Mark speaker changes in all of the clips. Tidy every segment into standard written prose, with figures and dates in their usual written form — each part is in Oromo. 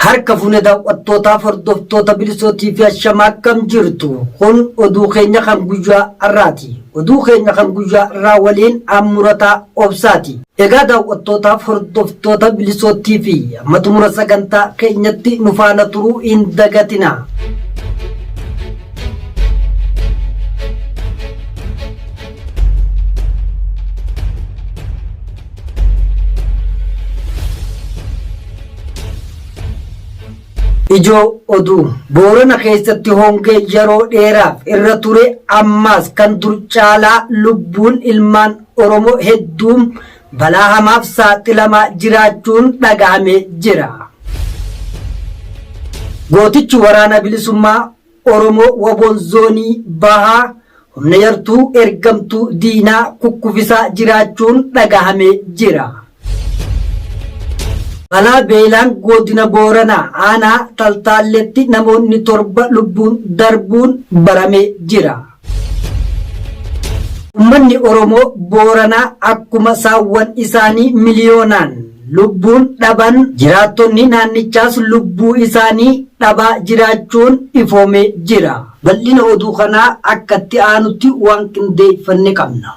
Speaker 1: Harka fuune daawwattootaaf hordoftoota bilisootii fi ashamaa akkam jirtu kun oduu keenya kan guyyaa har'aati. Oduu keenya kan guyyaa har'aa waliin ammurataa obsaati. Egaa daawwattootaaf hordoftoota bilisootii fi amma xumura sagantaa keenyatti nu faana turuu hin dagatina. Ijoo oduu Boorana keessatti hongee yeroo dheeraaf irra ture ammaas kan dur caalaa lubbuun ilmaan Oromoo hedduun balaa hamaaf saaxilamaa jiraachuun dhaga'amee jira. Gootichi waraana bilisummaa Oromoo Waboon Zoonii Bahaa humna yartuu ergamtuu diinaa kukkufisaa jiraachuun dhaga'amee jira. Balaa beelaan godina Booranaa aanaa Taltaalletti namoonni 7 lubbuun darbuun baramee jira. Uummanni Oromoo Booranaa akkuma saawwan isaanii miliyoonaan lubbuun dhaban jiraattonni naannichaas lubbuu isaanii dhabaa jiraachuun ifoomee jira. Bal'ina oduu kanaa akkatti aanutti waan qindeeffanne qabna.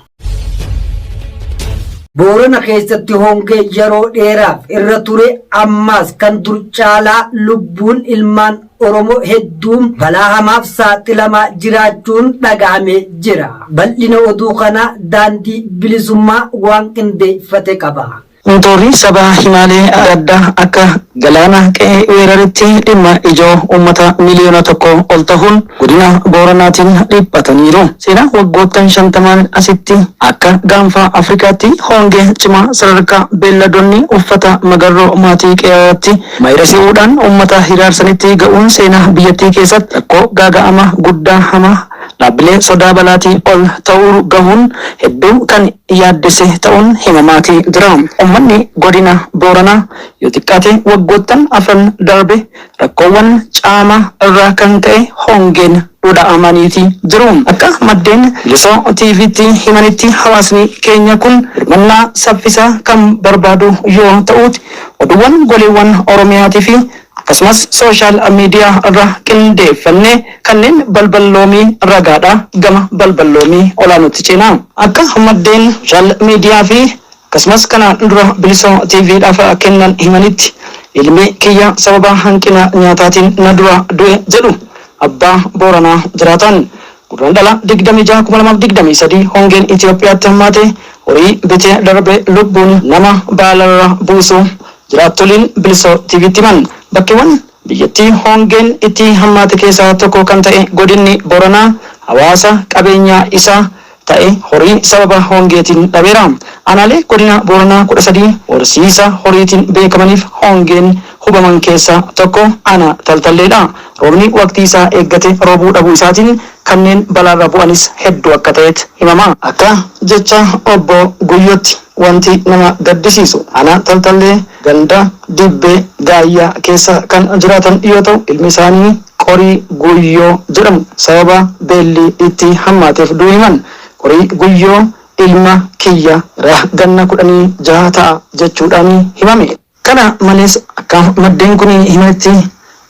Speaker 1: Boorana keessatti hongee yeroo dheeraaf irra ture ammaas kan dur caalaa lubbuun ilmaan Oromoo hedduun balaa hamaaf saaxilamaa jiraachuun dhaga'amee jira. Bal'ina oduu kanaa daandii bilisummaa waan qindeeffate qaba.
Speaker 2: Toorri sabaa himaalee adda addaa akka galaana qe'ee weeraretti dhimma ijoo uummata miliyoona tokko ol tahuun godina Booranaatiin dhiphataniiru. Seenaa waggoottan 50n asitti akka gaanfa Afrikaatti hongee cimaa sadarkaa beelladonni uffata magarroo maatii qe'eetti mayrasi'uudhaan uummata hiraarsanitti ga'uun seenaa biyyattii keessatti rakkoo gaaga'ama guddaa hamaa dhaabbilee sodaa balaatii ol ta'uu gahuun hedduu kan yaaddesse ta'uun himamaatii jira. Uummanni godina Booranaa yoo xiqqaate waggoottan afran darbe rakkoowwan caama irraa kan ka'e hongeen dhudha'amaniiti jiru. Akka maddeen Bilisoo TVtti himanitti hawaasni keenya kun hirmannaa saffisaa kan barbaadu yoo ta'uuti oduuwwan goleewwan Oromiyaatii fi akkasumas sooshaal miidiyaa irra qindeeffannee kanneen balballoomii ragaadha gama balballoomii olaanutti ceena. Akka maddeen sooshaal miidiyaa fi akkasumas kanaan dura Bilisoo TVdhaaf kennan himanitti ilmi kiyya sababa hanqina nyaataatiin na dura du'e jedhu abbaa Booranaa jiraatan. Gurraandhala 26, 2023 hongeen Itoophiyaatti hammaate horii bitee darbe lubbuun nama baalarra buusu jiraattoliin Bilisoo TVtti himan. Bakkeewwan biyyattii hongeen itti hammaate keessaa tokko kan ta'e godinni Booranaa hawaasa qabeenyaa isaa ta'e horii sababa hongeetiin dhabeera. Aanaalee godina Booranaa 13 horsiisa horiitiin beekamaniif hongeen hubaman keessaa tokko aanaa Taltalleedha. Roobni waqtii isaa eeggate roobuu dhabuu isaatiin kanneen balaarra bu'anis hedduu akka ta'etti himama. Akka jecha obbo Guyyootti wanti nama gaddisiisu aanaa Taltallee ganda Dibbee Gaayyaa keessa kan jiraatan yoo ta'u ilmi isaanii Qorii Guyyoo jedhamu sababa beelli itti hammaateef du'uu himan. Qorii Guyyoo ilma kiyya ganna 16 ta'a jechuudhaan himame. Kana malees akka maddeen kun himanitti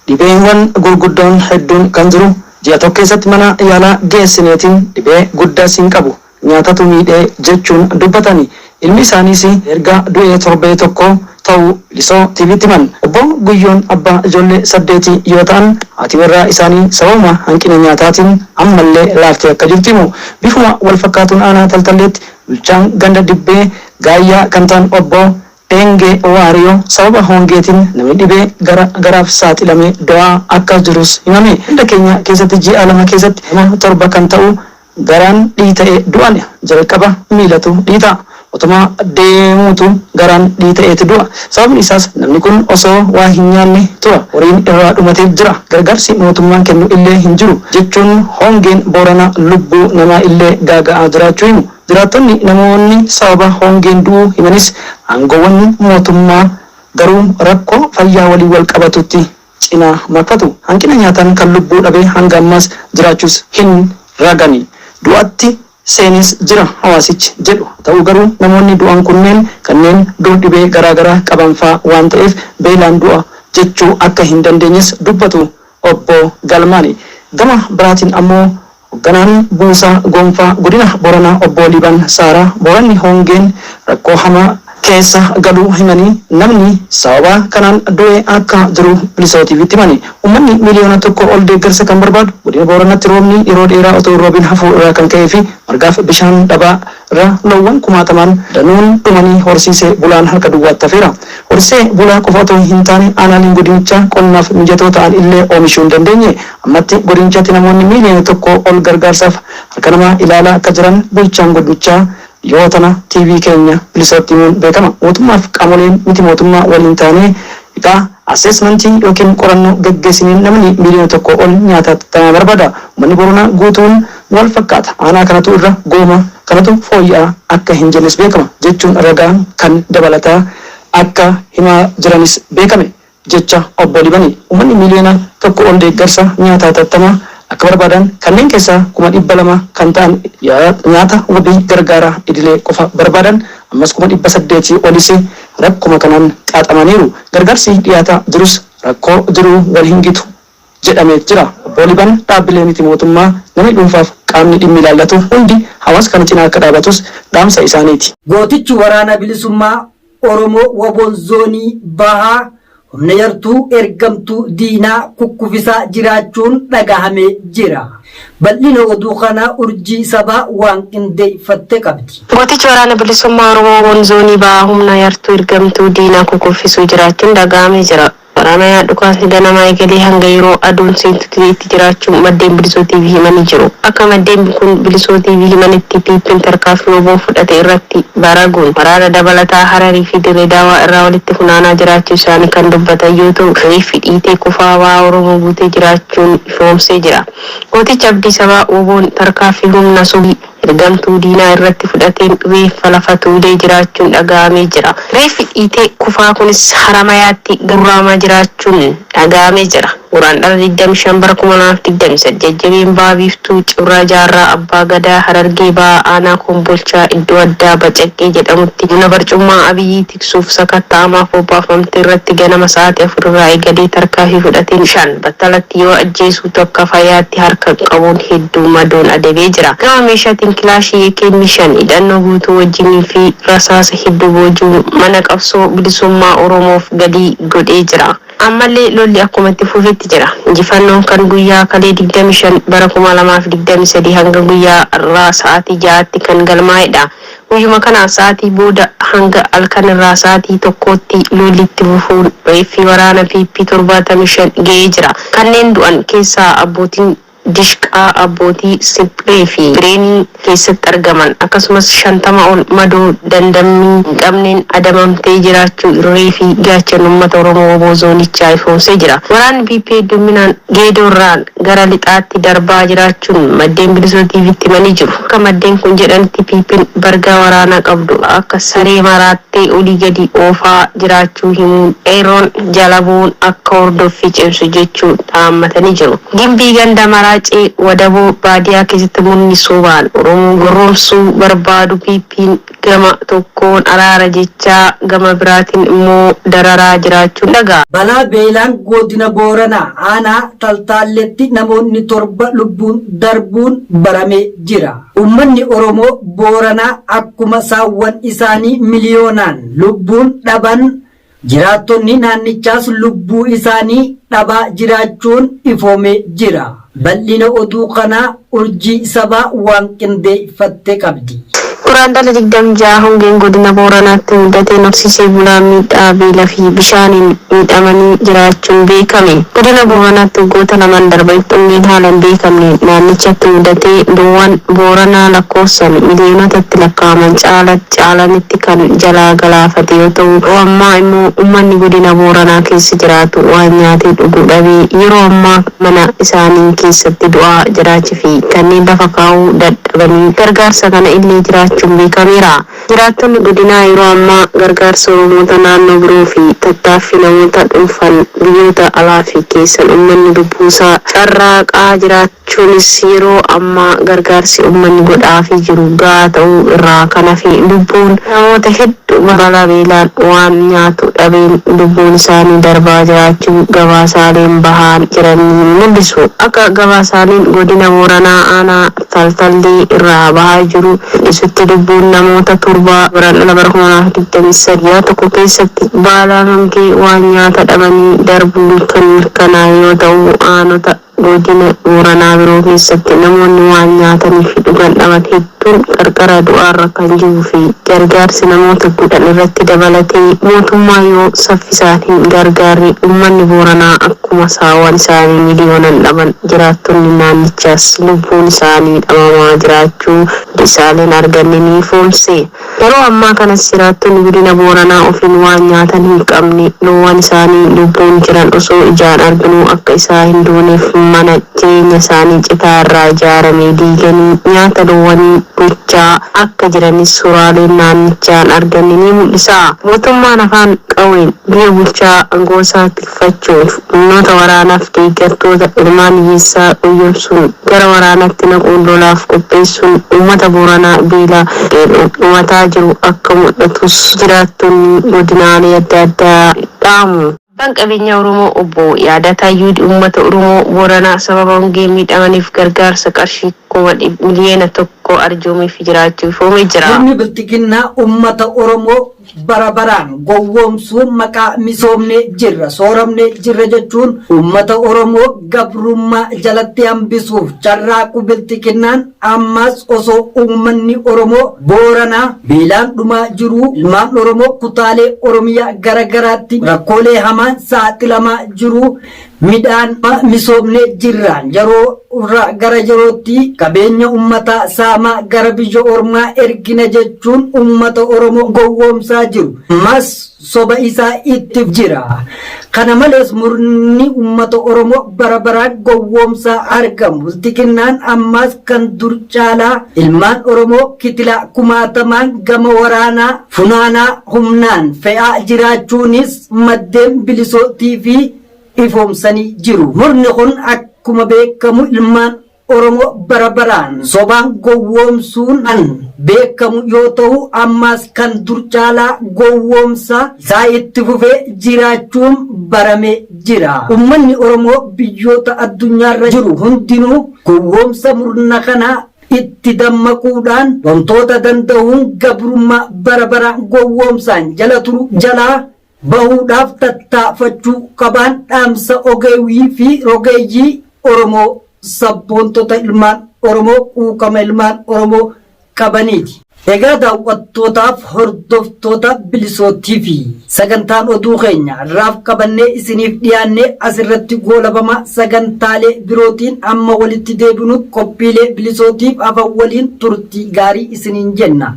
Speaker 2: dhibeewwan gurguddoon hedduun kan jiru ji'a tokko keessatti mana yaalaa geessineetiin dhibee guddaas hin qabu nyaatatu miidhee jechuun dubbatani. Ilmi isaaniis erga du'ee torbee tokko ta'uu Bilisoo TVtti himan. Obbo Guyyoon abbaa ijoollee 8 yoo ta'an haati warraa isaanii sababuma hanqina nyaataatiin ammallee laaftee akka jirtu himu. Bifuma wal fakkaatuun aanaa Taltalleetti bulchaan ganda Dibbee Gaayyaa kan ta'an obbo Dheengee Waariyoo sababa hongeetiin namni dhibee gara garaaf saaxilamee du'aa akka jirus himame. Ganda keenya keessatti ji'a 2 keessatti nama 7 kan ta'u garaan dhiita'ee du'an. Jalqaba miilatu dhiita'a. Otuma deemuutu garaan dhiita'eeti du'a. Sababni isaas namni kun osoo waa hin nyaanne tura. Horiin irraa dhumatee jira. Gargaarsi mootummaan kennu illee hin jiru jechuun hongeen Booranaa lubbuu namaa illee gaaga'aa jiraachuu himu. Jiraattonni namoonni sababa hongeen du'uu himanis aangoowwan mootummaa garuu rakkoo fayyaa waliin wal qabatutti cinaa marfatu. Hanqina nyaataan kan lubbuu dhabe hanga ammaas jiraachuus hin ragani. Du'atti seenes jira hawaasichi jedhu. Ta'u garuu namoonni du'an kunneen kanneen dur dhibee garaa garaa qaban faa waan ta'eef beelaan du'a jechuu akka hin dandeenyes dubbatu obbo Galmaani. Gama biraatiin ammoo hoogganaan buusaa gonfaa godina Booranaa obbo Liban Saaraa Booranni hongeen rakkoo hamaa keessa galuu himanii namni sababa kanaan du'e akka jiru Bilisoo TVtti himani. Uummanni 1 miliyoona ol deeggarsa kan barbaadu godina Booranatti roobni yeroo dheeraa otoo hin roobin hafuu irraa kan ka'ee fi margaaf bishaan dhabaa irra loowwan kumaatamaan danuun dhumanii horsiisee bulaan harka duwwaatti hafeera. Horsiisee bulaa qofa otoo hin taane aanaaleen godinichaa qonnaaf mijatoo ta'an illee oomishuu hin dandeenye. Ammatti godinichatti namoonni 1 miliyoona ol gargaarsaaf harka namaa ilaalaa akka jiran bulchaan godinichaa yoo tana TV keenya Bilisootti himuun beekama. Mootummaaf qaamoleen miti mootummaa waliin taanee egaa assessmentii yookiin qorannoo gaggeessiniin namni 1 miliyoona ol nyaata ta'aa barbaada. Uummanni Booranaa guutuun wal fakkaata. Aanaa kanatu irra gooma kanatu fooyya'aa akka hin jennes beekama jechuun ragaa kan dabalataa akka himaa jiranis beekame jecha obbo Libani. Uummanni 1 miliyoona ol deeggarsa nyaataa tattamaa akka barbaadan kanneen keessaa 200,000 kan ta'an nyaata wabii gargaaraa idilee qofa barbaadan ammas 800,000 olis rakkuma kanaan xaaxamaniiru. Gargaarsi dhiyaataa jirus rakkoo jiru wal hin gitu jedhamee jira. Obbo Liban dhaabbilee miti mootummaa namni dhuunfaaf qaamni dhimmi ilaallatu hundi hawaasa kana cinaa akka dhaabatus dhaamsa isaaniiti.
Speaker 1: Gootichi waraana bilisummaa Oromoo Waboon Zoonii Bahaa humna yartuu ergamtuu diinaa kukkufisaa jiraachuun dhagahamee jira. Bal'ina oduu kanaa Urjii Sabaa waan qindeeffatte qabdi.
Speaker 3: Gootichi waraana bilisummaa Oromoo Waboon Zoonii Bahaa humna yartuu ergamtuu diinaa kukuffisuu jiraachuun dhagahamee jira. Waraana yaadhu ganamaa eegalee hanga yeroo aduun seentutti itti jiraachuun maddeen Bilisoo TV himanii jiru. Akka maddeen kun Bilisoo TV himanitti PP'n tarkaanfii Waboon fudhate irratti baraguun waraana dabalataa Hararii fi Dirree Daawaa irraa walitti funaanaa jiraachuu isaanii kan dubbatan yoo ta'u, reeffi dhiitee kufaa waa Oromoo guutee jiraachuun ifoomsee jira. Gootichi Abdii Sabaa Waboon tarkaanfii humna subii ergamtuu diinaa irratti fudhateen reeffa lafa tuulee jiraachuun dhaga'amee jira. Reeffi dhiitee kufaa kunis Haramayaatti gurraamaa jiraachuun dhaga'amee jira. Guraandhala 25 bara 2023 jajjabeen Baha Biiftuu Cibraa Jaarraa Abbaa Gadaa Harargee Bahaa Aanaa Kombolchaa iddoo addaa Bacaqqee jedhamutti humna barcummaa Abiyyii tiksuuf sakatta'amaaf bobbaafamte irratti ganama sa'aatii 4 irraa eegalee tarkaanfii fudhateen 5 battalatti yoo ajjeesu tokko fayyaatti harka qabuun hedduu madoon adabee jira. Gama meeshaatiin kilaashii AK 5 hidhannoo guutuu wajjinii fi rasaasa hedduu boojuun mana qabsoo bilisummaa Oromoof galii godhee jira. Ammallee lolli akkuma itti fufetti jira. Injifannoon kan guyyaa kalee 25 bara 2023 hanga guyyaa irraa sa'aatii 6tti kan galmaa'edha. Guyyuma kana sa'aatii booda hanga halkan irraa sa'aatii 1tti lolli itti fufuun reeffi waraana PP 75 ga'ee jira. Kanneen du'an keessaa abbootiin dishqaa, abbootii siphee fi bireenii keessatti argaman akkasumas 50 ol madoo dandammii hin qabneen adamamtee jiraachuu irree fi gaachan uummata Oromoo Waboo zoonichaa ifoomsee jira. Waraanni PP hedduminaan Geedoorraan gara lixaatti darbaa jiraachuun maddeen Bilisoo TVtti himanii jiru. Akka maddeen kun jedhanitti PP'n bargaa waraanaa qabdu akka saree maraattee olii gadi oofaa jiraachuu himuun qeerroon jala bu'uun akka hordoffii cimsu jechuun dhaammatanii jiru. Gimbii ganda Maraacee Wadaboo baadiyaa keessatti murni sobaan Oromoo gorromsuu barbaadu PP'n gama tokkoon araara jechaa gama biraatiin immoo dararaa jiraachuun dhaga'a.
Speaker 1: Balaa beelaan godina Booranaa aanaa Taltaalletti namoonni 7 lubbuun darbuun baramee jira. Uummanni Oromoo Booranaa akkuma saawwan isaanii miliyoonaan lubbuun dhaban jiraattonni naannichaas lubbuu isaanii dhabaa jiraachuun ifoomee jira. Bal'ina oduu kanaa Urjii Sabaa waan qindeeffatte qabdi.
Speaker 3: Guraandhala 26 hongeen godina Booranaatti mudateen horsiisee bulaa miidhaa beelaa fi bishaaniin miidhamanii jiraachuun beekame. Godina Booranaatti waggoota lamaan darbanitti hongeen haala hin beekamne naannichatti mudatee loowwan Booranaa lakkoofsan miliyoonotatti lakkaa'aman caalanitti kan jalaa galaafate yoo ta'u, yeroo ammaa immoo uummanni godina Booranaa keessa jiraatu waan nyaatee dhugu dhabee yeroo ammaa mana isaanii keessatti du'aa jiraachuu fi kanneen lafa kaa'uu dadhabanii gargaarsa kana illee jiraachuun beekameera. Jiraattonni godinaa yeroo ammaa gargaarsa Oromoota naannoo biroo fi tattaaffii namoota dhuunfan biyyoota alaa fi keessan uummanni lubbuusaa carraaqaa jiraachuu Jechuunis yeroo ammaa gargaarsi uummanni godhaafii jiru gahaa ta'uu irraa kan hafe lubbuun namoota hedduu balaa beelaan waan nyaatu dhabeen lubbuun isaanii darbaa jiraachuu gabaasaaleen bahaa jiran ni mul'isu. Akka gabaasaaleen godina Booranaa aanaa Taltallee irraa bahaa jiru mul'isutti lubbuun namoota torbaa Guraandhala bara 2023 guyyaa tokko keessatti baalaa hongee waan nyaata dhabanii darbuun kan mirkanaa'e yoo ta'u aanota godina Booranaa biroo keessatti namoonni waan nyaatanii fi dhugan dhaban hedduun qarqara du'aarra kan jiruu fi gargaarsi namoota godhan irratti dabalatee mootummaa yoo saffisaan hin gargaarre uummanni Booranaa akkuma saawwan isaanii miliyoonan dhaban jiraattonni naannichaas lubbuun isaanii dhabamaa jiraachuu odeessaaleen arganne ni ifoomse. Yeroo ammaa kanas jiraattonni godina Booranaa ofiin waan nyaatan hin qabne loowwan isaanii lubbuun jiran osoo ijaan arginuu akka isaa hin duuneef mana jireenya isaanii citaa irraa ijaarame diiganii nyaata loowwanii gochaa akka jiranis suuraaleen naannichaan arganne ni mul'isa. Mootummaan afaan qawween biyya bulchaa aangoosaa tikfachuuf humnoota waraanaaf deeggartoota ilmaan hiyyeessaa goyyomsuun gara waraanaatti naquun lolaaf qopheessuun uummata Booranaa beela dhumataa jiru akka mul'atus jiraattonni godinaalee adda addaa dhaamu. Abbaan qabeenyaa Oromoo obbo Yaadataa Yuudi uummata Oromoo Booranaa sababa hongeen miidhamaniif gargaarsa qarshii 1,000,000 arjoomeef jiraachuu ifoomee jira.
Speaker 1: Murni bilxiginnaa uummata Oromoo bara baraan gowwoomsuun maqaa misoomnee jirra sooramnee jirra jechuun uummata Oromoo gabrummaa jalatti hambisuuf carraaqu bilxiginnaan ammas osoo uummanni Oromoo Booranaa beelaan dhumaa jiruu ilmaan Oromoo kutaalee Oromiyaa garagaraatti rakkoolee hamaan saaxilamaa jiru midhaan misoomnee jirra yeroo irraa gara yerootti qabeenya uummataa saamaa gara biyya ormaa ergina jechuun uummata Oromoo gowwoomsaa jiru. Ammas soba isaa itti jira. Kana malees murni uummata Oromoo bara baraan gowwoomsaa argamu. Bilxiginnaan ammas kan dur caalaa ilmaan Oromoo kitilaa kumaatamaan gama waraanaa funaanaa humnaan fe'aa jiraachuunis maddeen bilisootii fi ifoomsanii jiru. Murni kun akkuma beekamu ilmaan Oromoo bara baraan sobaan gowwoomsuun kan beekamu yoo ta'u ammas kan dur caalaa gowwoomsa isaa itti fufee jiraachuun barame jira. Uummanni Oromoo biyyoota addunyaarra jiru hundinuu gowwoomsa murna kanaa itti dammaquudhaan wantoota danda'uun gabrummaa bara baraan gowwoomsaan jala turu jalaa bahuudhaaf tattaafachuu qabaan dhaamsa ogeeyyii fi rogeeyyii Oromoo sabboontota ilmaan Oromoo quuqama ilmaan Oromoo qabaniiti. Egaa daawwattootaaf hordoftoota bilisootii fi sagantaan oduu keenya irraaf qabannee isiniif dhiyaannee asirratti goolabama sagantaalee birootiin amma walitti deebinu qophiilee bilisootiif hafan waliin turtii gaarii isiniin jenna.